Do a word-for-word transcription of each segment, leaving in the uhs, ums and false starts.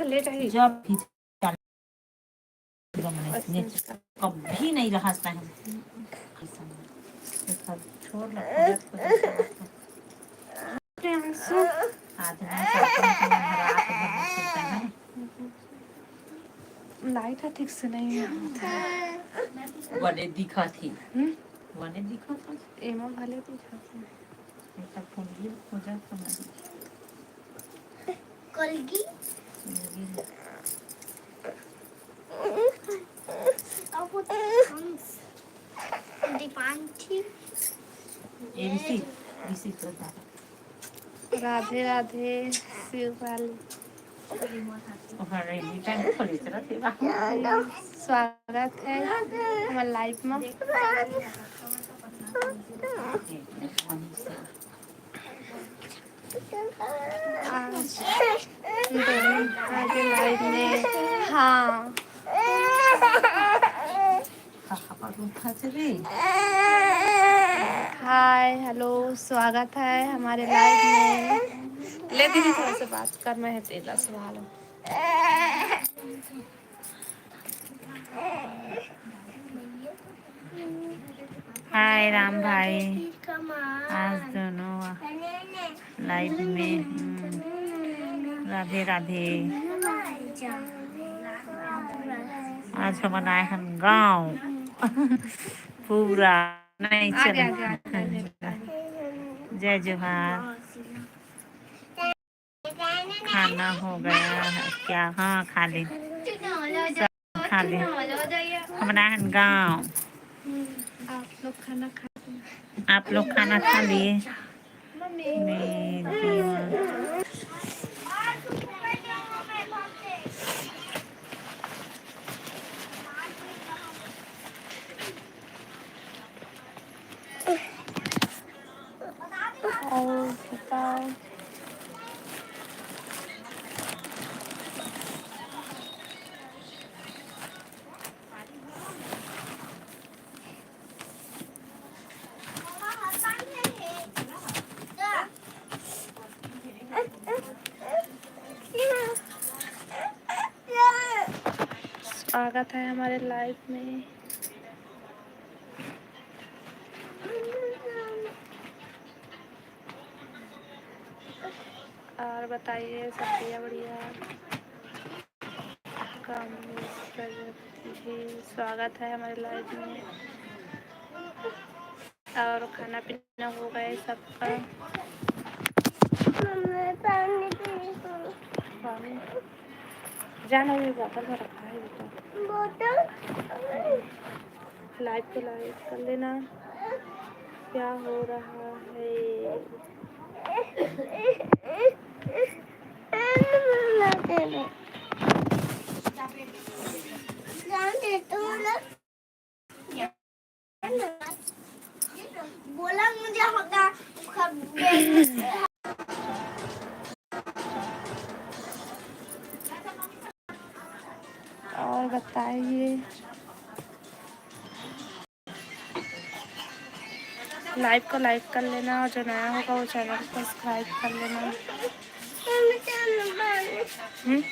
ले जाही। जब भी चल, कभी नहीं रहा सही। छोड़ ला, खोजत, खोजत, आज ना साबुन के मन ह रात भर में खिलता है। लाइट ह ठीक से नहीं है। बने दिखत हे। हम्म? बने दिखत हे। एमा भले दिखत हे। एकर कुंडली खोजत तो नहीं। कलगी। कलगी। अब वो तो हम दीपांठी। ये ऋषि, ऋषि तो दादा। राधे राधे शिव पाली। ओकर रेली टाइम खोले चला तेरा। स्वागत है हमारे लाइव में। आज आज लाइव में, हाँ। हाय, हेलो, स्वागत है हमारे लाइव में। ले दीदी, थोड़ा सा बात कर, मैं है तेरा सवाल। हाय राम भाई, आज दोनों लाइव में, हम्म, राधे राधे। आज हमन आए हन गाँव। पूरा नहीं चल। जय जोहार। खाना हो गया है क्या? हाँ, खा ले, सब खा ले। हमन आए हन गाँव। आप लोग खाना खा लिए? मैं भी वहाँ। और बताओ। स्वागत है हमारे लाइव में। और बताइए, सब बढ़िया, बढ़िया। कमलेश प्रजापति जी, स्वागत है हमारे लाइव में। और खाना पीना हो गया सबका। पानी। जाना, ये बोतल में रखा है, ये तो। बोतल। लाइव को लाइक कर लेना। क्या हो रहा है? बोला मुझे होगा। और बताइए, लाइव को लाइक कर लेना और जो नया होगा वो चैनल को सब्सक्राइब कर लेना। हम्म?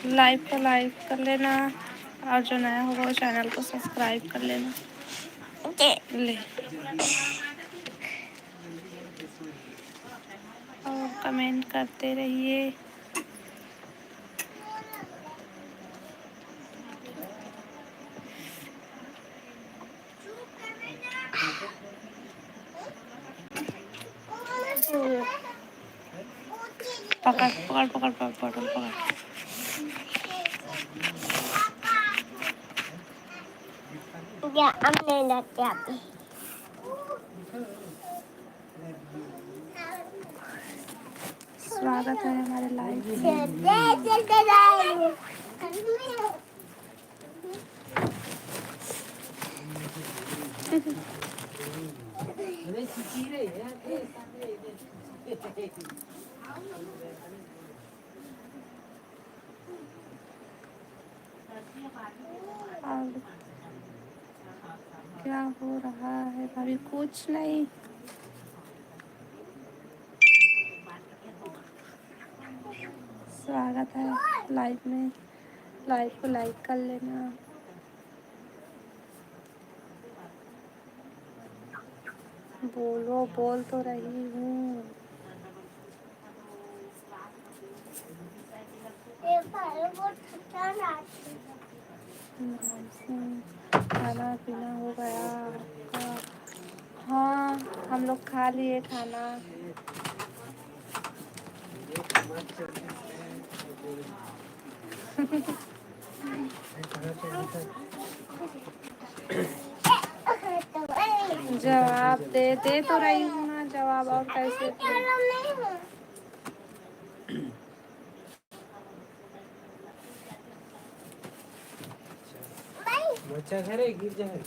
लाइव को लाइक कर लेना और जो नया होगा वो चैनल को सब्सक्राइब कर लेना। ओके। ले। और कमेंट करते रहिए। पकड़, पकड़, पकड़, पकड़, पकड़, पकड़। या, अब नहीं लग जाती। स्वागत है हमारे लाइव में। चलते, चलते जाएंगे। और क्या हो रहा है भाभी? कुछ नहीं। स्वागत है लाइव में, लाइव को लाइक कर लेना। बोलो, बोल तो रही हूँ। खाना पीना हो गया आपका? हाँ, हम लोग खा लिए खाना। जवाब दे, दे तो रही हूँ ना जवाब, और कैसे दूँ? बच्चा घर है, गिर जाए।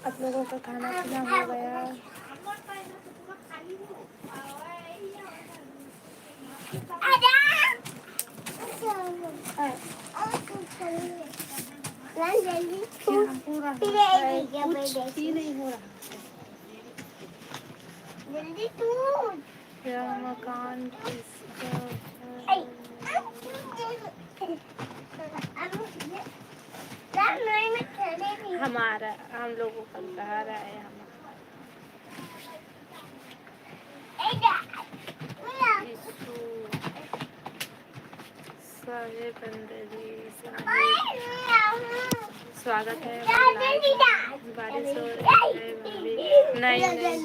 आप लोगों का खाना पीना हो गया? क्या हो रहा है? कुछ भी नहीं हो रहा है। जल्दी तू। क्या मकान किसका है? हमारा, हम लोगों का घर है हमारा। यीशु। साहेब अंदर ही, साहेब। स्वागत है हमारे live में। बारिश हो रही है, मम्मी। नहीं, नहीं,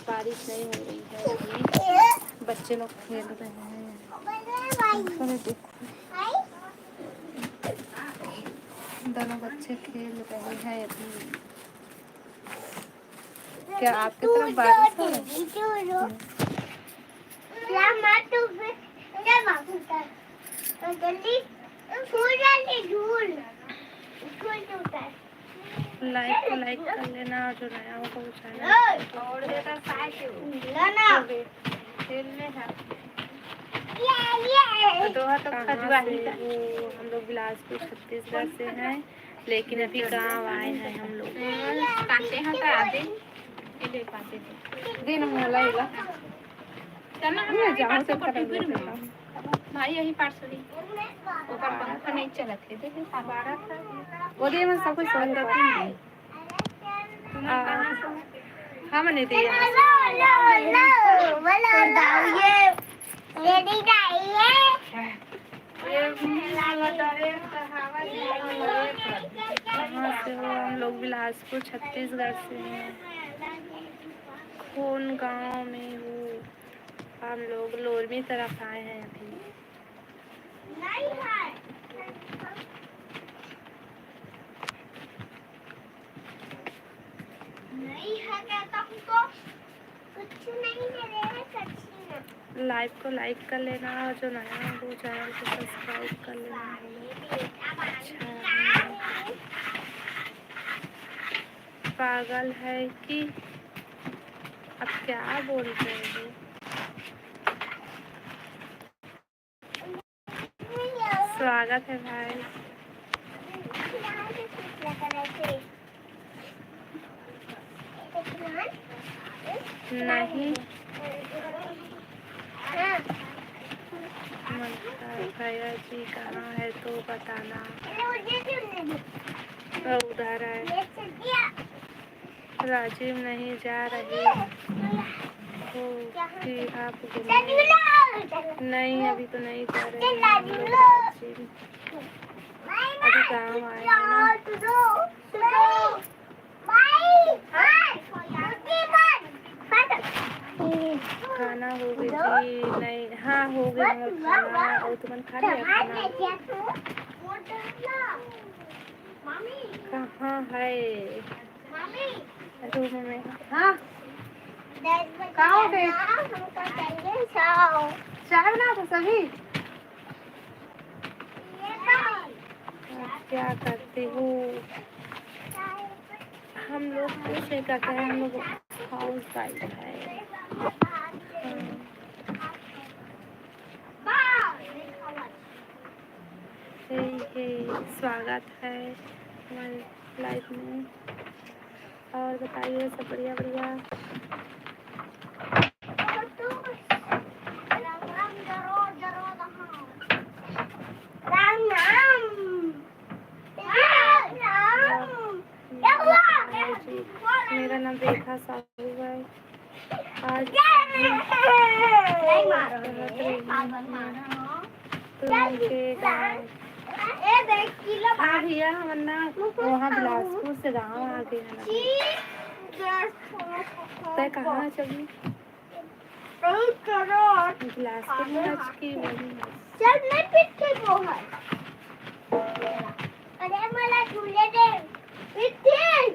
बारिश नहीं हो रही है अभी। बच्चे लोग खेल रहे हैं। अरे देखो, दोनों बच्चे खेल रहे हैं अभी। क्या आपकी तरफ बारिश हो रही है? लाइव को लाइक कर लेना, और जो नया होगा वो चैनल। तो हम लोग बिलासपुर छत्तीसगढ़ से हैं, लेकिन अभी गांव आए हैं हम लोग। काटे हैं तो आते। दिन मोला इला। चल ना, हम जाओ तो कर लेते हैं। भाई यही पास रही। ऊपर पंखा नहीं चलत है, देख। वो दे में सब कुछ सही रहता है। हम नहीं दे। कहाँ से हो? हम लोग बिलासपुर, छत्तीसगढ़ से हैं। कौन गांव में हो? हम लोग लोरमी तरफ आए हैं अभी। नहीं है। नहीं है कहता हूँ तो। कुछ नहीं है रे, सच्ची में। लाइव को लाइक कर लेना और जो नया हो वो चैनल को सब्सक्राइब कर लेना। अच्छा। पागल है कि आप क्या बोल रहे हो? स्वागत है भाई। नहीं। ममता, भैया जी कहाँ है तो बताना। वो उधर है। राजिम नहीं जा रहे हो कि आप घूमने? नहीं, अभी तो नहीं जा रहे हैं हम लोग राजिम। अभी गाँव आए हैं ना। खाना हो गई जी? नहीं, हाँ, हो गई हमारा खाना। और तुमन खा लिया खाना? कहाँ है? रूम में। हाँ। का हो गए? हमको चाहिए सौ। चाय बना दो सभी। ये लो। आप क्या करते हो? हम लोग कुछ नहीं करते हैं, हम लोग हाउस वाइफ है। हाँ। यही है, स्वागत है हमारे लाइफ में। और बताइए, सब बढ़िया बढ़िया? राम राम। राम राम। मेरा नाम रेखा साहू है। आज नहीं मारो रे, पागल मारो। तुमन के गाँव। ए, देख, किलो हाँ भैया, हमन ना वहाँ बिलासपुर से गाँव आ गए हैं ना। तय कहाँ है चली? बिलासपुर में आज की वही है। चल, मैं पीछे वो है। अरे, मला झूले दे। पीछे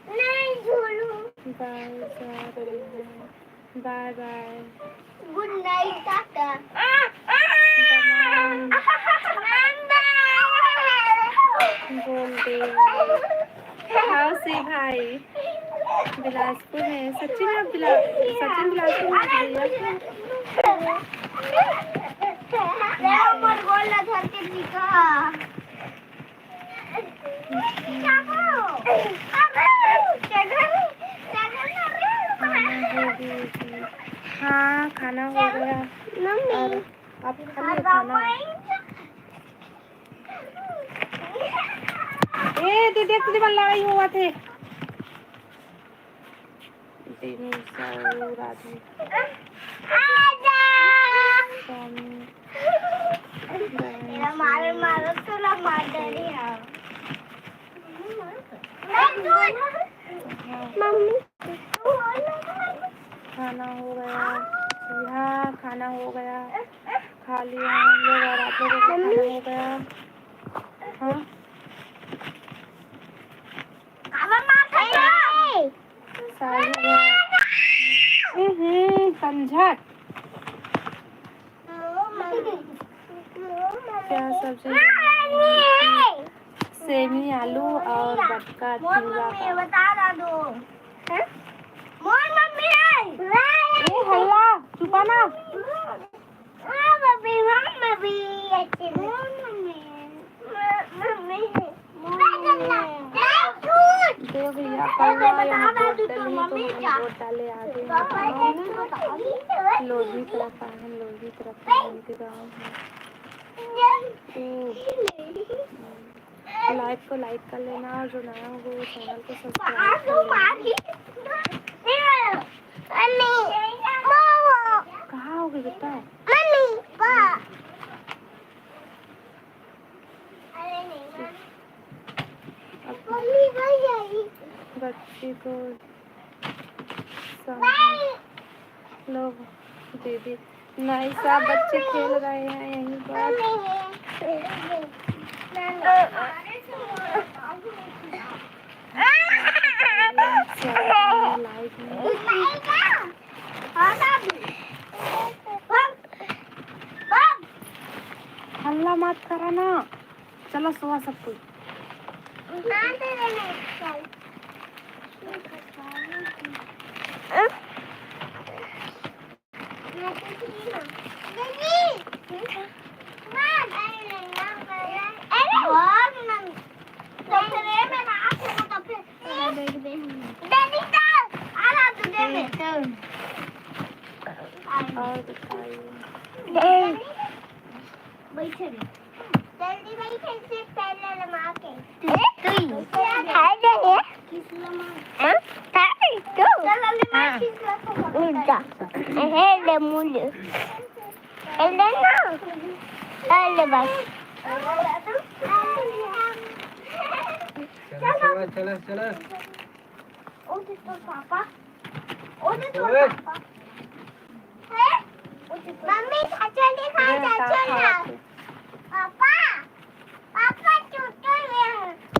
नहीं झूलू। गाँव जा रहे हैं। बाय बाय। गुड नाइट, टाटा। बोल दे। हाँ, सी भाई। बिलासपुर में, सचिन, आप बिला-, सचिन बिलासपुर में भैया। ले, मोर गोल ला धर के दिखा। खाना हो गया। हाँ, खाना हो गया। मम्मी। और आप खा लिए खाना? ए, दे, दे, तेरी मन लड़ाई हुआ थे। दिनोसर आदमी। स्वामी। तेरा मारो, मारो, तोला मार डाली, हाँ। मम्मी। खाना हो गया। हाँ, खाना हो गया। खा लिया हम लोग और आप लोगों का खाना हो गया। हाँ। सारी बात। हम्म, संझट। क्या सब्जी बनाई? सेमी, आलू और बटका, मोर खीरा मम्मी का। बता दा दो। हैं? मोर मम्मी है। ए, हल्ला, चुपा ना। हाँ, मम्मी, हाँ, मम्मी, अच्छे से। हाँ, मम्मी। हाँ, मम्मी। दे भैया, कल ना यहाँ वोट डाली तो हम वोट डाले आ गए हैं गाँव में। लोधी तरफ आए हैं, लोधी तरफ आए हैं उनके गाँव में। तो लाइव को लाइक कर लेना और जो नया हो वो चैनल को सब्सक्राइब कर लेना। कहाँ हो गई बेटा? बच्ची को सब लोग दीदी नहीं, सब बच्चे खेल रहे हैं यहीं पर। लाइव में। हल्ला मत करा ना। चलो सोआ सब कोई। और बताइए। बैठे रहे। जल्दी बैठे, सिर्फ पहले लगा के। तू, तू ही। क्या खाए जाए? किस लगा? हाँ? खाए तू? चल, अभी मैं हाँ। किस लगा को उल्टा। हे ले मुझे। हे ले ना। हे ले बस। चलो, चलो, चलो, चलो। ओ, तो पापा। ओ, तो ओए। पापा। हैं? मम्मी, चाचा दिखा, ये चाचा क्या ना। खाते? पापा, पापा, चुटू ये।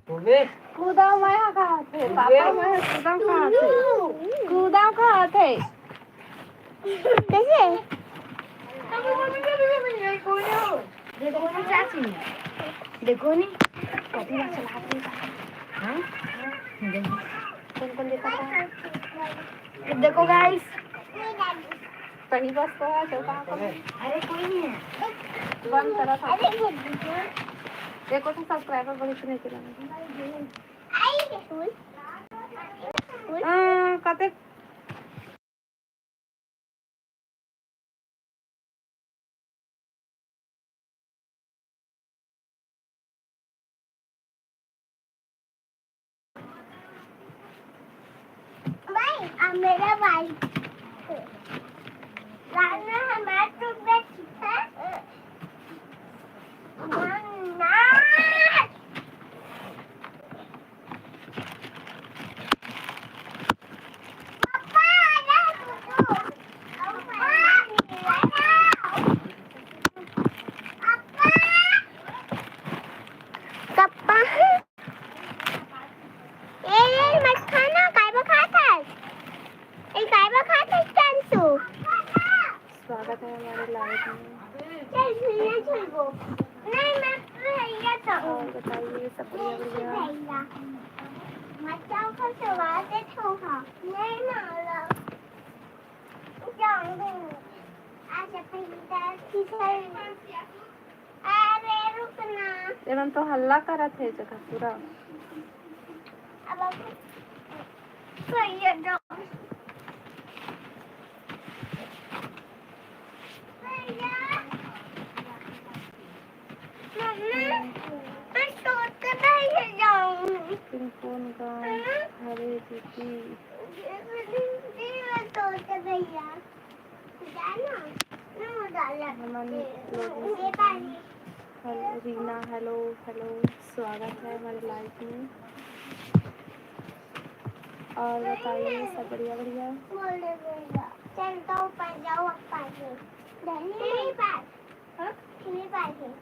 हो कूदा मैं हा कहाथे, पापा मैं हा कूदा कहाथे, कूदा कहाथे। कैसे? देखो नी, चाची, देखो नी, कति बार चला रही है। हाँ? देखो। कौन कौन देखा था? देखो guys, सही बस तो है, चौथा कौन है? अरे कोई नहीं है। बंद करा था। देखो तो subscriber बढ़े कि नहीं चला। हाँ, कते भाई, अब मेरा भाई। गाना हमारा तो बस है। ना। ए, ए, मत खाना, काय बर खात हस? ए, काय बर खात हस, चांसू? स्वागत है हमारे live में। चल, भैया, चल वो। नहीं, मैं भैया जाऊँ। और बताइए, सब बढ़िया, बढ़िया? भैया, मत जाओ, फिर से आवाज देता हूँ, हाँ। नहीं, ना, ना। जाऊँगी। आज अपनी दादी से अरे, रुक ना। एमन तो हल्ला करत हे जगह पूरा। अब, अब, भैया, जाओ। भैया। मम्मी, मैं सोते भैया जाऊंगी। तुम कौन गाँव हम्म? हरे दीदी? दीदी, मैं सोते भैया। जाना? मैं डाला। हमन लोगों ये से पानी। हेलो रीना, हेलो, हेलो, स्वागत है हमारे live में। और बताइए, सब बढ़िया, बढ़िया? बोले भैया, चल तो ऊपर जाओ, ऊपर जाओ। धनी नहीं पास। हाँ? नहीं पास है।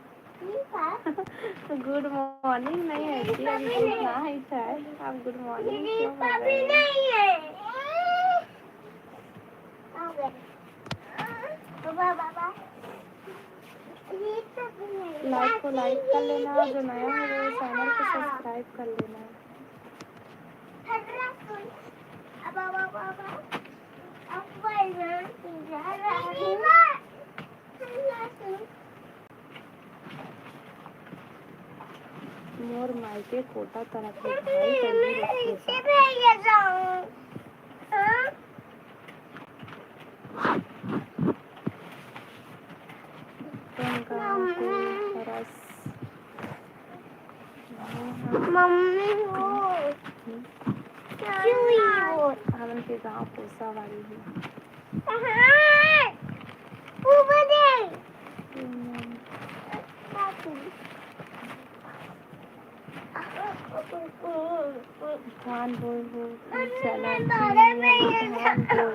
नहीं पास। Good morning नहीं है जी, अभी good night है। आप good morning नहीं, क्यों बोल रहे हो? नहीं है। आ गए। बाबा, बाबा। Live को like कर लेना, जो नया है वो channel को subscribe कर लेना। मोर मायके कोटा तरफ ले भाई, जल्दी रुक जा। तुम गाँव के हरस। मम्मी वो। हम्म। क्यों ये वो? हमन के गाँव कोसा वाली है। हाँ। ऊपर दे। हम्म। धान बोए हो, चला धान बोए हो।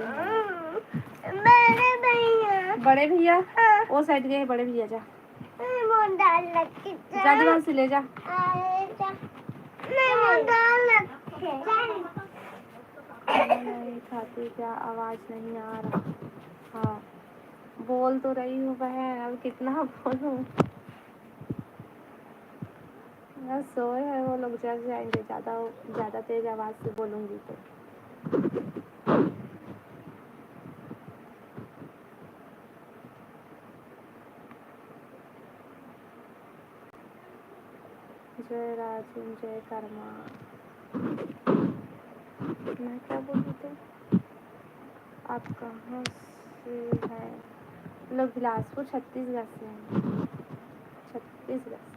बड़े भैया, हाँ। ओ side गए बड़े भैया, जा। जा दुकान से ले जा। नहीं, खाती क्या, आवाज नहीं आ रहा। हाँ, बोल तो रही हूँ बहन, अब कितना बोलूँ। बस सोए हैं वो लोग, जग जाएंगे, ज़्यादा, ज़्यादा तेज आवाज़ से बोलूँगी तो। जय राजिम, जय कर्मा। मैं क्या बोली थी? आप कहाँ से हैं? लोग बिलासपुर, छत्तीसगढ़ से हैं। छत्तीसगढ़ से।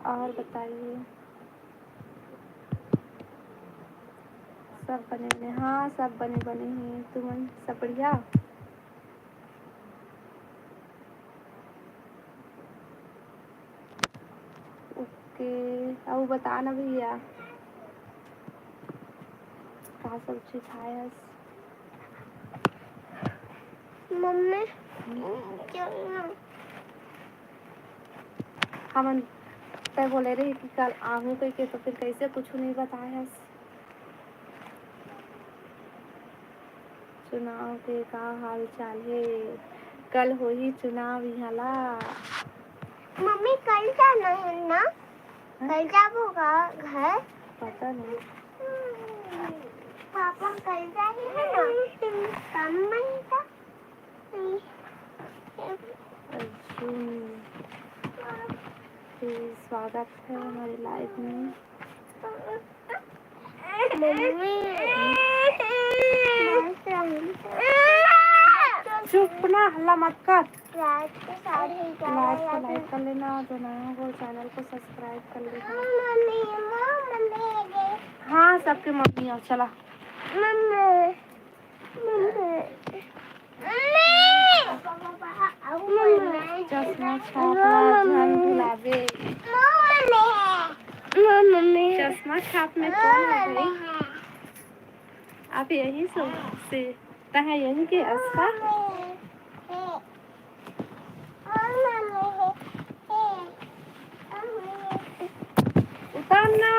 और बताइए, सब बने बने? हाँ, सब बने बने हैं। तुमन सब बढ़िया? के, अउ बता ना भैया, का सब्जी खाए हस? मम्मी, चल ना। हमन तय बोले रही कि कल आहूँ कहिके, तो फिर कैसे कुछ नहीं बताए हस? चुनाव के का हाल चाल हे? कल होही चुनाव इहाँ ला। मम्मी, कल जाना है ना? हाँ? कल जाबो का घर? पता नहीं। पापा कल जाही है ना? काम में ही था। अर्जुन, जी, स्वागत है हमारे लाइव में। मम्मी। चुप ना, हल्ला मत कर। रात के साढ़े ग्यारह लाइव को बजे। लाइक कर लेना, जो नया हो चैनल को सब्सक्राइब कर लेना। Mummy, mummy. हाँ, सबके मम्मी हो, चला। मम्मी। चश्मा छाप ला, झन भुलाबे। चश्मा छाप में कौन है भाई? आप यही सब से, तहाँ यही के आसपास? उतार ना।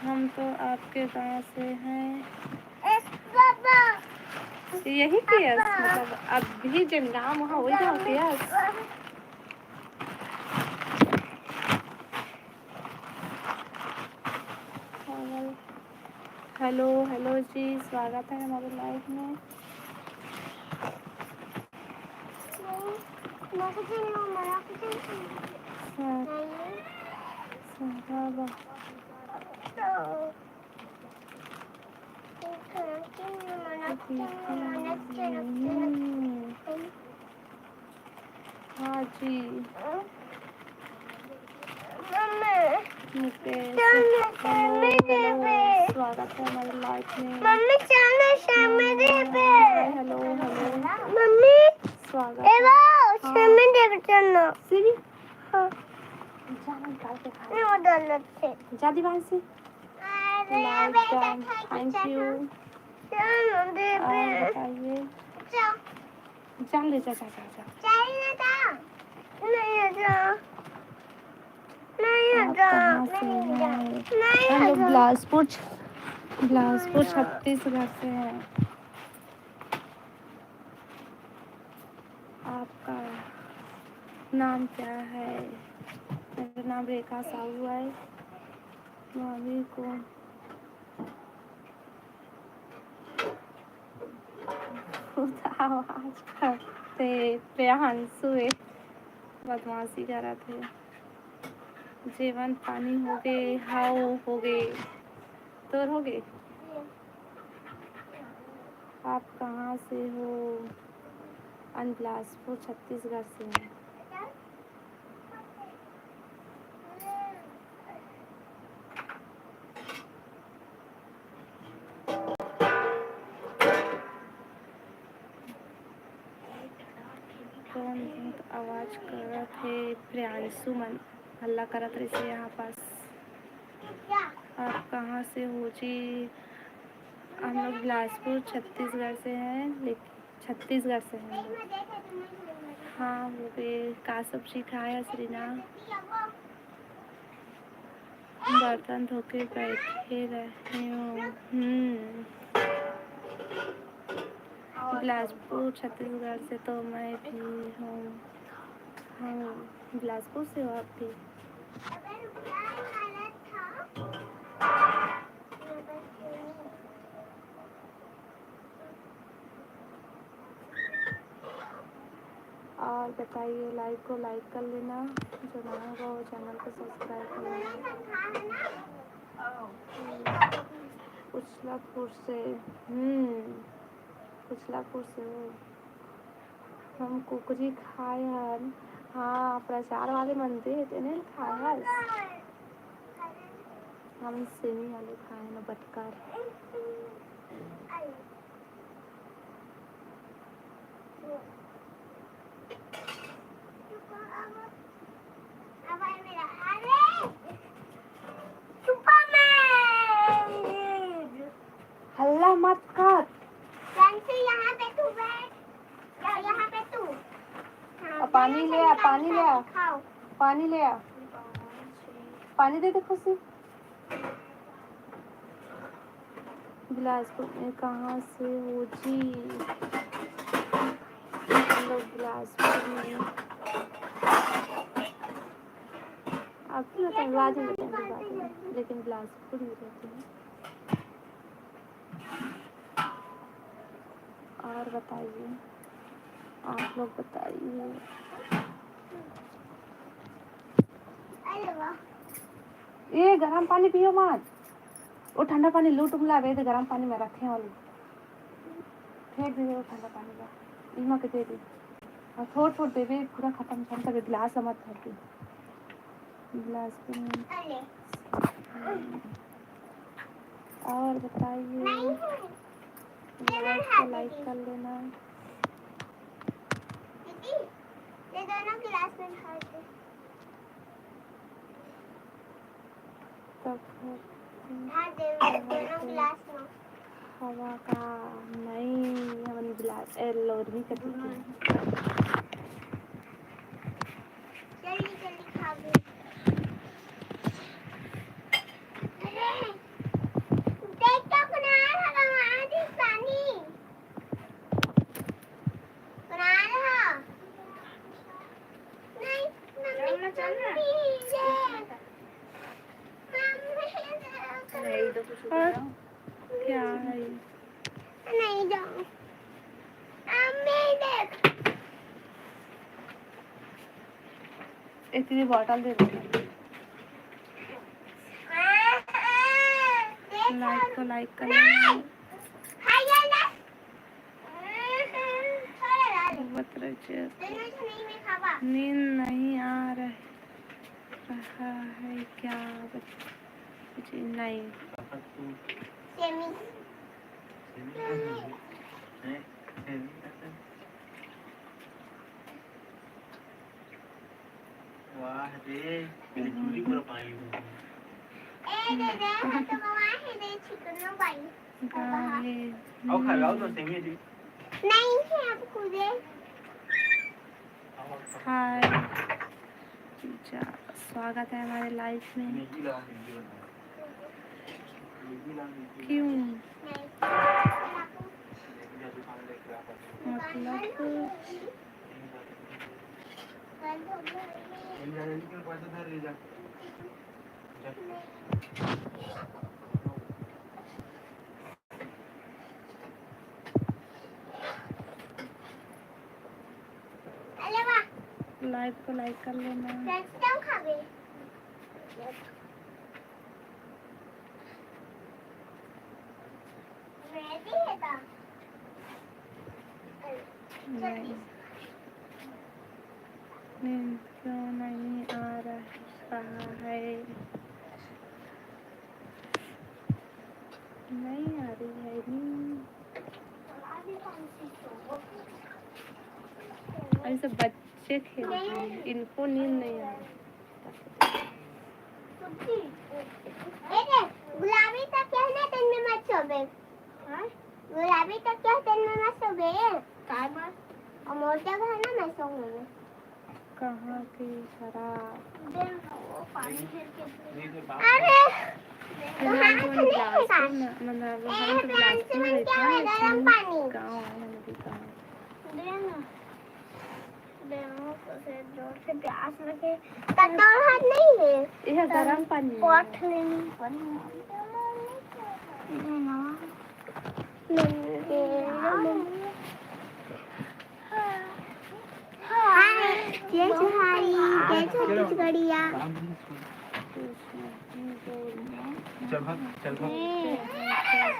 हम तो आपके गांव से हैं। यही के यस, मतलब, अभी जन गांव वहाँ वही गांव के यस। हेलो, हेलो जी, स्वागत है हमारे लाइव में। हाँ जी। मुकेश, हेलो, हेलो, स्वागत है हमारे लाइव में। मम्मी, चल ना, शाम में देबे। Hello, hello. मम्मी, स्वागत है। हाँ। शाम में देबे, चल ना। सीरी? हाँ। जा, निकाल के खा। नहीं, वो डाल देते। जा दीवार से। अरे, लाइक डन, थैंक यू। चल ना, देबे। और बताइए। चल। जा ले, जा, जा, जा, जा। चल ना, जा। नहीं, जा। नहीं, आप जा। कहाँ से हैं? नहीं, हम लोग जा। बिलासपुर छ-, बिलासपुर, नहीं, जा। छत्तीसगढ़ से हैं। आपका नाम क्या है? मेरा नाम रेखा साहू है। भाभी को खुद आवाज करते प्रियांशु ए बदमाशी करत हे। जेवन पानी हो गे, हाव हो गे, तोर हो गे। आप कहाँ से हो? हम बिलासपुर, छत्तीसगढ़ से हैं। कौन बहुत आवाज करत हे? प्रियांशु मन हल्ला करत रहिसे यहाँ पास। आप कहाँ से हो जी? हम लोग बिलासपुर, छत्तीसगढ़ से हैं, लेकिन छत्तीसगढ़ से हैं हम लोग। हाँ, वो भी का सब्जी खाए हस रीना? बर्तन धो के बैठे रहे हूँ। हम्म। बिलासपुर, छत्तीसगढ़ से तो मैं भी हूँ। हाँ, बिलासपुर से हो आप भी। और बताइए, लाइव को लाइक कर लेना, जो नया होगा वो चैनल को सब्सक्राइब कर लेना। कुछ कुचलापुर से, हम्म, कुचलापुर से हो। हम कुकरी खाए हन। हाँ, प्रचार वाले मन दे हे, तेने ल खाए हस। हम सेमी आलू खाए हन, बटकर। हल्ला मत कर। यहाँ पे तू बैठ। या यहाँ पे तू। हाँ, आ, पानी ले आ, पानी ले आ। खाओ। पानी ले आ। पानी दे दे खुशी। बिलासपुर में कहाँ से हो जी? हम लोग बिलासपुर में। आपको बताएं, बाद में बताएंगे, बाद में। लेकिन बिलासपुर में रहते हैं। और बताइए, आप लोग बताइए। ए, गरम पानी पियो मत, वो ठंडा पानी लूट उमला बे, गरम पानी में रखे वाली फेंक दे, वो ठंडा पानी ला, इमा के दे दे। हाँ, थोड़ थोड़ देबे, पूरा खत्म, खत्म कर, गिलास मत भर दे। बिलासपुर में। और बताइए, vlog को like कर लेना। दीदी, ये दोनों गिलास में भर दे। तब भर दे, दोनों गिलास में। हवा का नहीं, हमन गिलास, ए, लोरमी कर दीजिए। जल्दी, जल्दी खा ले। अरे, देख तो कुनाल हवा, वहाँ देख पानी। कुनाल हा। नहीं, मम्मी, चल ना, चल ना। मम्मी, मम्मी, नहीं, तो कुछ और क्या है? नहीं जाऊँ। अम्मी देख। इतनी बॉटल दे दे। Like को like कर लेना। बहुत रजत। नींद नहीं आ रही, रहा है क्या? बच्चे नहीं। वाह रे, मेरी चूड़ी पूरा पानी में। ए दे दे, हम तो वहाँ है दे, चिकनो भाई। गाँव है। आओ खा, आओ तो सेमी दी। नहीं है अब खुदे। हाय, स्वागत है हमारे लाइव में। क्यों? मतलब लाइव को लाइक कर लेना। नहीं, नींद क्यों नहीं आ रहा है? नहीं आ रही है नींद। अभी सब बच्चे खेल रहे हैं, इनको नींद नहीं आ रही। ए दे, गुलाबी तो कहना तेन में मत सोबे। हाँ? गुलाबी तो क्या तेन में मत सोबे। काय बात? और मोर जगह ना मैं सोऊंगी। कहाँ की शराब? दे ना, वो पानी फेर के दे। अरे, फिलहाल तो हम बिलासपुर में, मतलब हम तो बिलासपुर में रहते हैं, लेकिन गाँव आए हैं अभी गाँव। दे ना। बेमो को से जोर से प्यास लगे। कटोर हाथ नहीं है। यह गरम पानी है। पॉट लेनी पड़ी। ये ना। मम्मी दे, मम्मी। हाय, जय जोहारी, जय छत्तीसगढ़िया। चल भाग, चल भाग।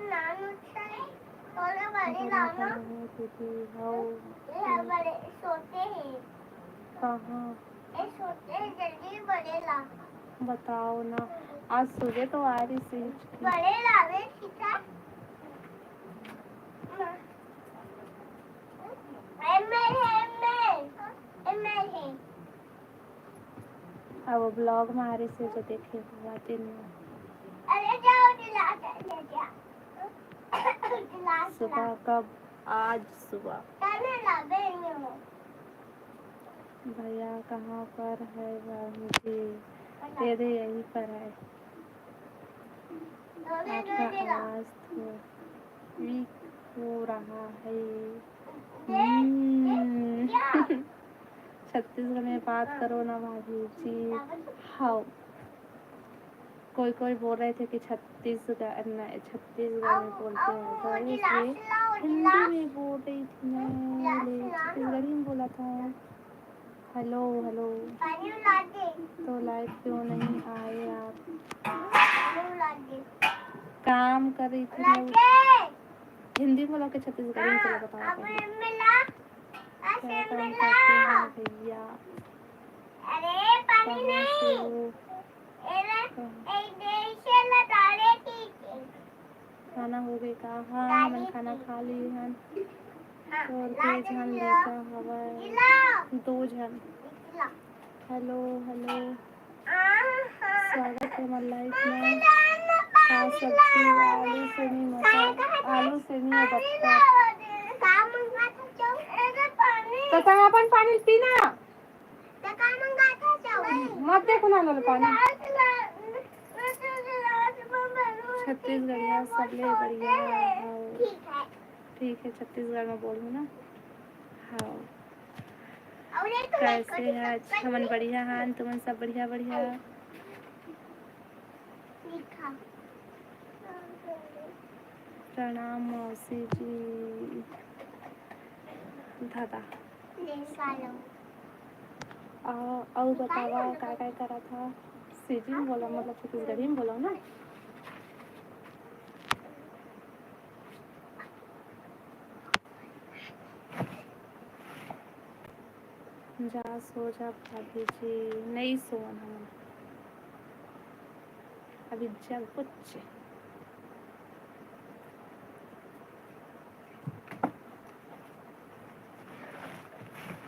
नानू छै, थोड़ा बड़े बड़ा लाना। कहाँ है दीदी? हौ। ये बड़े सोते हैं। कहाँ? ये सोते हैं, जल्दी बड़े ला। बताओ ना, आज सुबह तो आ रही थी। बड़े लावे सीता। एमएल है, एमएल। एमएल है। अब vlog में आ रही से जो देखे हुआ दिन में। अरे जाओ, दिला, दिला, दिला। दिला, सुबह दिला। कब? आज सुबह। तने ला, बेनी में। भैया कहाँ पर है बाबू जी? ये दे, यहीं पर है। आपका आवाज थोड़ा weak हो रहा है। हम्म। छत्तीसगढ़ में बात करो ना भाभी जी। हाँ, कोई कोई बोल रहे थे कि छत्तीसगढ़, नहीं, छत्तीसगढ़ में बोलते हैं, तो इसलिए हिंदी में बोल रही थी मैं, ले, छत्तीसगढ़ी में बोला था। Hello, hello. तो लाइव क्यों नहीं आए आप? काम कर रही थी मैं। हिंदी में बोला कि छत्तीसगढ़ी में, चलो बताओ पहले। क्या काम करते हैं भैया? अरे, पानी कहाँ से नहीं। हो? एला, कहाँ? एक देर से लगा रहे थे। खाना हो गए का? हाँ, हमन खाना खा लिए हन। हाँ, और दो झन लइका हवय। दो झन। Hello, hello. स्वागत है हमारे लाइव में। का सब्जी? आलू सेमी मटर, आलू सेमी और बत्ता। तो तैं अपन पानी पीना। मत देखो ना लोल पानी। छत्तीसगढ़िया सबले बढ़िया हव। ठीक है, छत्तीसगढ़ में बोलहूँ ना। हाँ। कैसे है? अच्छा, हमन बढ़िया हन, तुमन सब बढ़िया, बढ़िया। प्रणाम मौसी जी। दादा। अउ, अउ बतावा, का, का करत हा? सीजी में बोला, मतलब छत्तीसगढ़ी में बोला ना। जा सो जा भाभी जी, नहीं सोवन हमन। अभी जग कुछ।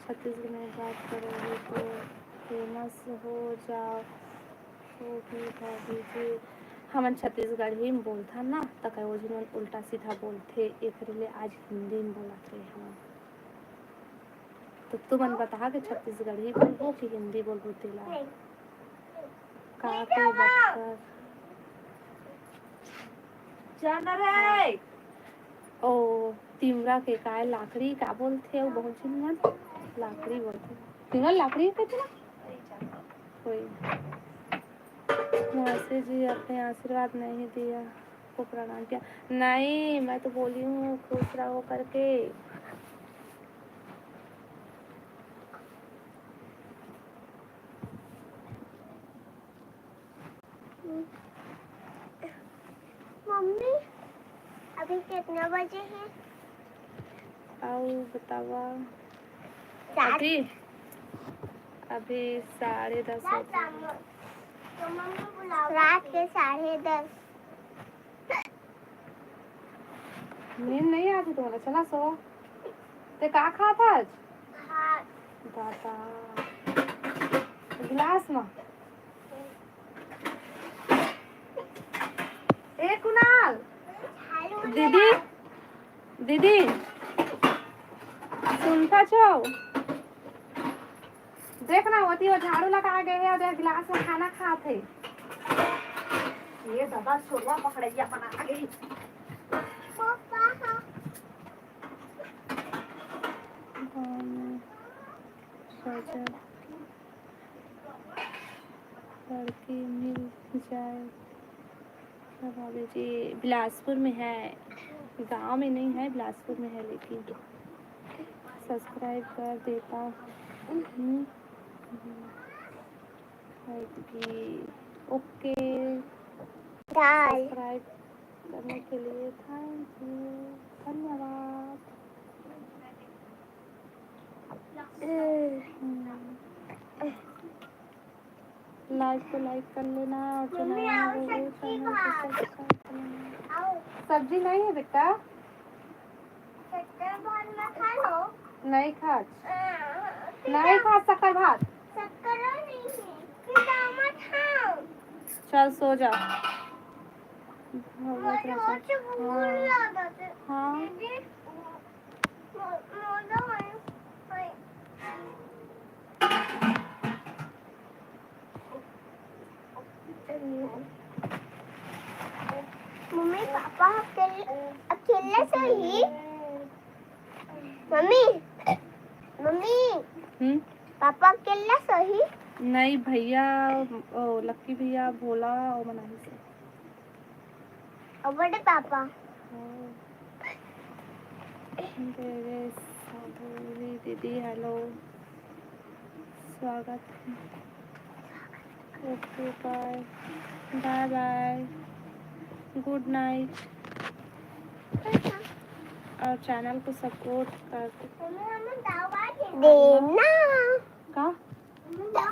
छत्तीसगढ़ में बात करोगे तो फेमस हो जाओ। होगी भाभी जी, हमन छत्तीसगढ़ी में बोलथन ना, त कई वो झिन मन उल्टा सीधा बोलथे, एकरे ले आज हिंदी में बोलत रहे हमन। तो तुमन बता के छत्तीसगढ़ी बोलबो कि हिंदी बोलबो तेला? का के बता? जाना रे। ओ, तिमरा के काय लाकड़ी का बोलथे? अउ बहुत झिन मन लाकड़ी बोलथे। तिमरा लाकड़ी कथे ना? कोई मौसी जी अपने आशीर्वाद नहीं दिया, को प्रणाम किया। नहीं, मैं तो बोली हूँ खुश रहो करके। मम्मी, अभी कितना बजे है? अउ बतावा। सात। अभी, अभी साढ़े दस बजे। तो मम्मी बुलाओ। रात के साढ़े दस। नींद नहीं आती तुम्हारा? चला सो। ते का खात आज? भात। दादा। गिलास में। ए कुणाल, दीदी, दीदी, सुनता छो? देख ना, ओती वो झाड़ू लगा गे हे, अउ गिलास में खाना खात हे। ये दादा, छोलवा पकड़ैया बना गे। हम सोचा लड़की मिल जाए। क्या भाभी जी, बिलासपुर में है, गांव में नहीं है, बिलासपुर में है, लेकिन सब्सक्राइब कर देता हूँ। ओके, ओके। सब्सक्राइब करने के लिए थैंक यू, धन्यवाद। हम्म। लाइव को लाइक कर लेना और जो नया है वो चैनल को सब्सक्राइब कर लेना। सब्जी नहीं है बेटा? शक्कर भात में खा लो। नहीं खा। हाँ, नहीं खा शक्कर भात। शक्कर नहीं है। फिर दाल मत खाओ। चल सो जा। भगवत मुझे रक्षा। रोज भूख हाँ। लगा था। हाँ। दीदी, मो-, मोदो है। मम्मी, पापा अकेले, अकेले सोही? मम्मी, मम्मी, हम्म? पापा अकेले सोही? नहीं भैया, ओ, लक्की भैया, भोला, ओ, मनाही से। और बड़े पापा। हाँ। देवेश साहू, दीदी, हेलो, स्वागत है। ओके, बाय, बाय बाय, गुड नाइट। और चैनल को सपोर्ट कर दो। देना। का?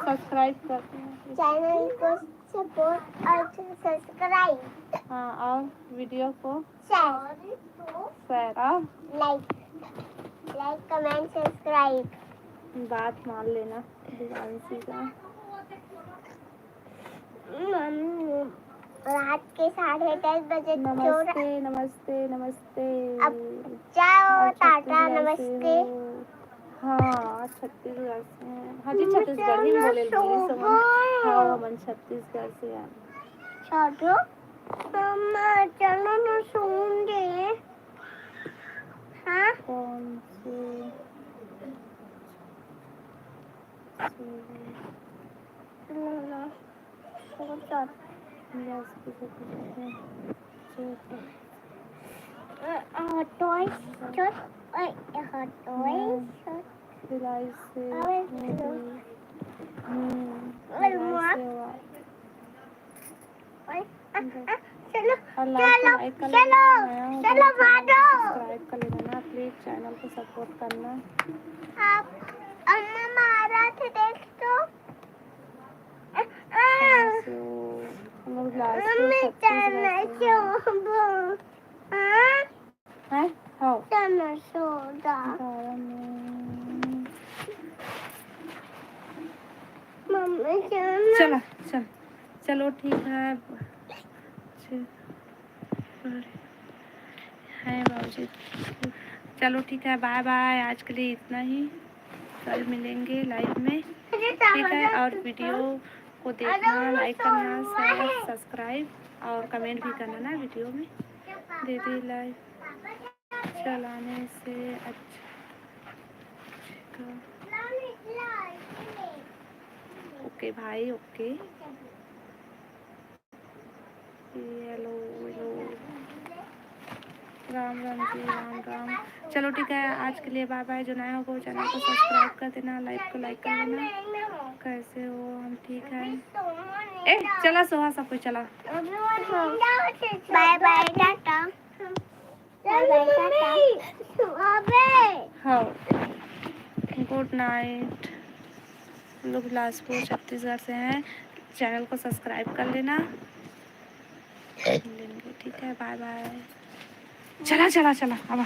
सब्सक्राइब कर देना। चैनल को सपोर्ट और सब्सक्राइब। हाँ, और वीडियो को शेयर। शेयर और लाइक, लाइक, कमेंट, सब्सक्राइब। बात मान लेना दिवांशी का। मम्मी, रात के साढ़े दस बजे चोरा नमस्ते, नमस्ते, नमस्ते। अब जाओ, और टाटा, छत्तीसगढ़ से नमस्ते। हो। हाँ, छत्तीसगढ़ से हैं। हाँ जी, छत्तीसगढ़ी में बोले, बोले समझ। हाँ, हमन छत्तीसगढ़ से हैं। छोटू, मम्मा, चलो ना, सोन दे। हाँ? कौन से? चलो ना, सो जा। Toys, toys. हम्म। चलो, और लाइक को चलो, लाइक कर लेना, चलो, नया हो तो भागो। सब्सक्राइब कर लेना ना, प्लीज चैनल को सपोर्ट करना। आप, अम्मा मारा देख तो। आ, आ। हम लोग बिलासपुर, मम्मी, छत्तीसगढ़ से हैं। हैं? हाँ। चलो, सो जा। गाँव में। मम्मी, चलो। चला, चल। चलो, ठीक है। चल। अरे, हैं बाबूजी। चलो, ठीक है, बाय बाय। आज के लिए इतना ही। कल मिलेंगे लाइव में, ठीक है? और वीडियो को देखना, लाइक करना, शेयर, सब्सक्राइब और कमेंट भी करना ना वीडियो में। दीदी लाइव चलाने से अच्छा। ओके भाई, okay. Hello, hello. Ram Ram ji, Ram Ram. चलो, ठीक है, आज के लिए बाय बाय। जो नया होगा, वो चैनल को सब्सक्राइब कर देना, लाइव को लाइक कर देना। कैसे हो? हम ठीक हैं। ए, चला सोहा, सब कोई चला। बाय बाय, टाटा। बाय बाय, टाटा। हाँ, गुड नाइट। हम लोग बिलासपुर, छत्तीसगढ़ से हैं। चैनल को सब्सक्राइब कर लेना। ठीक है, बाय बाय। चला, चला, चला, अब आ।